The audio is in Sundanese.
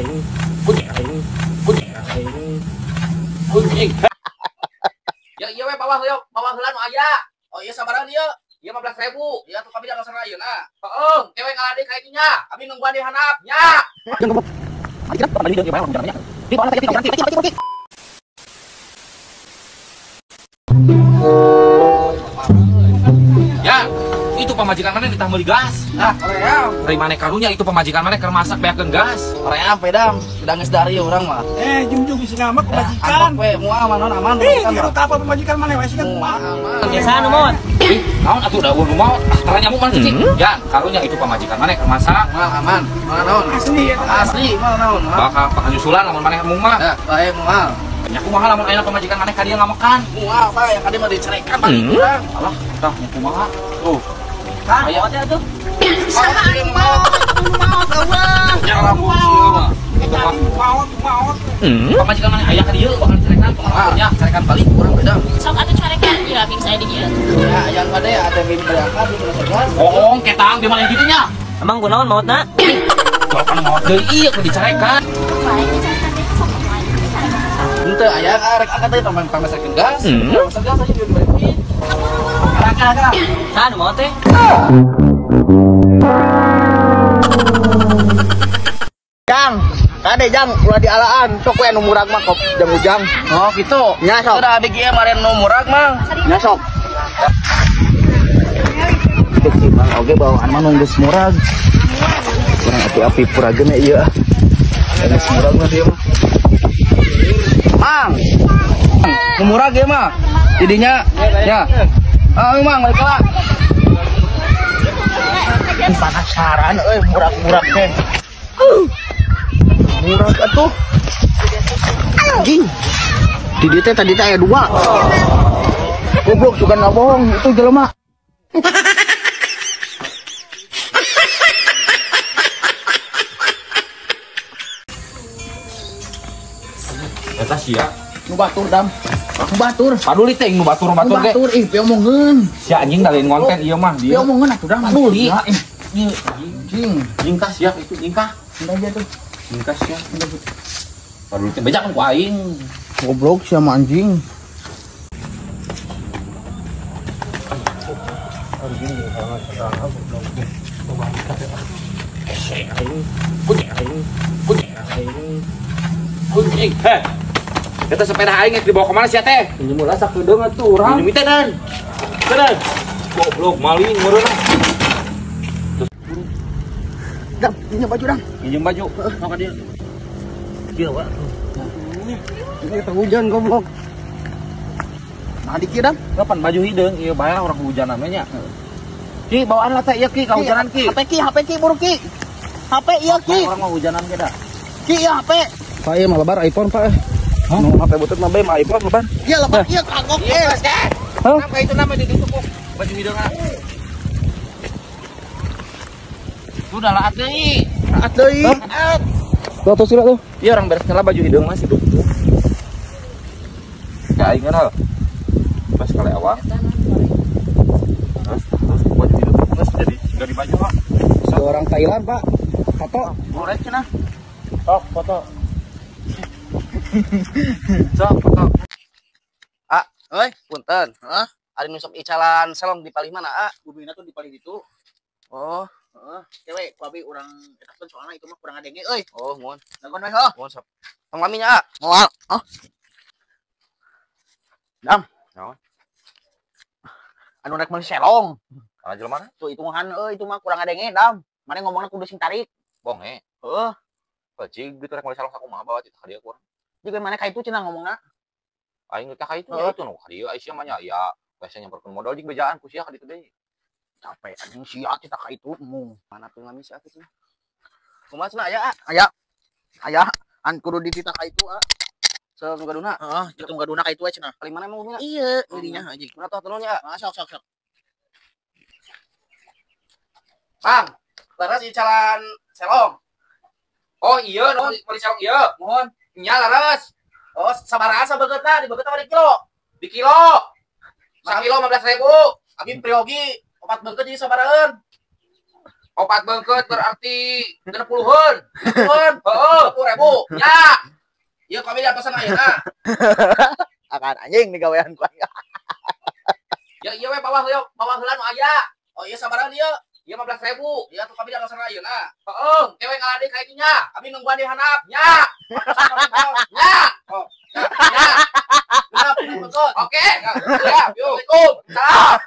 Aing. Aing. Aing. Anjing. Ya iya we bawah heula, bawah heula nu aya. Oh iya sabaran ieu. Ieu 15.000. Ieu atuh kami da kasana ayeuna. Heeh, kewe ngaladek ka nya. Kami nungguan di handap nya. Ya, itu pamajikan mana ditambah di gas. Ah, hoream. Dari mana karunya itu pamajikan mana keur masak beakeun gas. Hoream pedam, udah geus dari urang mah. Jung-jung bisa ngamak pamajikan. Antok we, moal aman aman. Ih, apa pamajikan mana we sih kan kumaha. Biasa nu maot. Ih, naon atuh da eueuh nu maot. Ah, tara nyamuk mana cicing. Ya, karunya itu pamajikan mana keur masak. Moal aman. Moal naon? Asli asli, moal naon. Bakal bakal nyusulan lamun maneh mung mah. Ya, bae moal. Nya kumaha lamun ayeuna pamajikan maneh ka dieu ngamakan. Moal bae ka dieu mah dicerekan balik urang. Alah, tah nya kumaha. Tuh. Kang, maot ya tuh. Saha anu maot, anu maot eueuh. Ya lamun sieun mah. Maot, maot. Pamajikan maneh aya ka dieu bakal dicerekan nya, carekan balik urang beda. Sok atuh carekan ieu bing saya di dieu. Ya, yang kade ada bing berangkat di gas. Bohong ketang di mana kitu nya. Emang kunaon maotna? Kalau kan maot deui ieu kudu dicarekan. Henteu aya rek angkat teh pamasakeun gas. Pamasakeun gas aja diberi duit. Angkat. Saha nu maot teh? Jang, kade jang ulah dialaan, sok we nu murag mah kop jang ujang. Oh, gitu. Nya sok. Udah abg maren nu murag mah. Nya sok. Kecil bang, oge bawaan mah nu geus murag. Kurang api-api purageun ieu ah. Geus murag mah ieu mah. Mang. Nu murag ieu mah. Jadinya ya. Ah, mang balik lah. Penasaran euy murag-murag teh. Murag atuh. Anjing. Di dieu teh tadi teh aya dua. Goblok suka nggak bohong itu jelema. Eta sia. Nu batur dam. Nu batur. Paduli teh nu batur-batur ge. Batur ih piomongeun. Si anjing da lain ngonten ieu mah dia. Piomongeun atuh dam. Paduli. Anjing. Nyingkah sia itu nyingkah. Enggak aja tuh. Nyingkah sia. Paduli teh bejak ku aing. Goblok sia mah anjing. Anjing. Heh. Eta sepeda aing geus dibawa kemana sia teh? Pinjem heula sakedeung atuh urang. Pinjem teh dan. Teh. Goblok maling meureun. Dam, pinjem baju dam. Pinjem baju. Sok ka dieu. Kieu wa. Ini hujan goblok. Nah dikit dam. Kapan baju hideung ieu bae lah urang hujanan we nya. Ki bawaan lah teh ieu ki kahujanan ki. HP ki buru ki. HP ieu ki. Urang mah hujanan ge da. Ki ieu HP. Pak ieu mah lebar iPhone Pak. Hah? Nu HP butut mah bae mah iPhone lebar. Iya lebar ieu kagok Iya, eh. Hah? Kenapa itu nama di ditu kok baju hideung ah. Udah laat deui. Laat deui. Tuh tuh sila tuh. Iya orang beres kala baju hideung mah sibuk tuh. Ya aing kenal. Pas kali awal. Terus terus baju hideung terus jadi dari baju mah. Orang Thailand, Pak. Foto. Boleh cenah. Sok foto. Sok foto. Ah, euy, punten. Heeh. Ari nu sok icalan selong di palih mana, ah? Bumina tuh di palih ditu. Oh, heeh. Cewe ku abi urang eta pun soalna itu mah kurang adenge euy. Oh, muhun. Dagon we heuh. Muhun sok. Tong lami nya, ah. Moal. Oh. Dam. Naon? Anu rek meuli selong. Kana jelema mana? Tuh hitungan euy itu mah kurang adenge, Dam. Mane ngomongna kudu sing tarik. Bonge. Heeh. Bajing gitu rek meuli selong sakumaha bawa teh ka dieu kurang. Juga mana ka itu cenah ngomongna. Aing teh ka itu ya itu nu ka dieu ai sia mah nya ya biasa nyamperkeun modal jeung bejaan ku sia ka ditu deui. Capek anjing sia teh ka itu mung. Mana tuh lami sia atuh. Kumaha cenah aya, ah? Aya. Aya an kudu dititah ka itu, ah. Selong nu gaduna. Heeh, kitu gaduna ka itu we cenah. Paling mana emang bumina? Iya, didinya anjing. Mana tuh atuh nya? Ah, sok sok sok. Mang, leres icalan selong. Oh iya, nu meuli selong ieu. Muhun. Nya leres. Oh, sabaraha sabegeutna? Dibegeutna mah di kilo. Di kilo. Sakilo 15.000. Abi priyogi opat beungeut jadi sabaraheun. Opat beungkeut berarti 60-eun. 60-eun. Heeh, 10.000. Ya. Ieu kami diantosan ayeuna. Akan anjing digawean ku aing. Ya ieu we bawa heula, bawa heula nu aya. Oh iya, sabaraha ieu? Ieu 15.000. Ieu atuh kami diantosan ayeuna. Heeh, kewe ngala deui ka nya. Abi nungguan di handap. Nya. Nya. Oh, ya. Ya. Genep, betul. Oke. Ya, yuk. Assalamualaikum. Salam.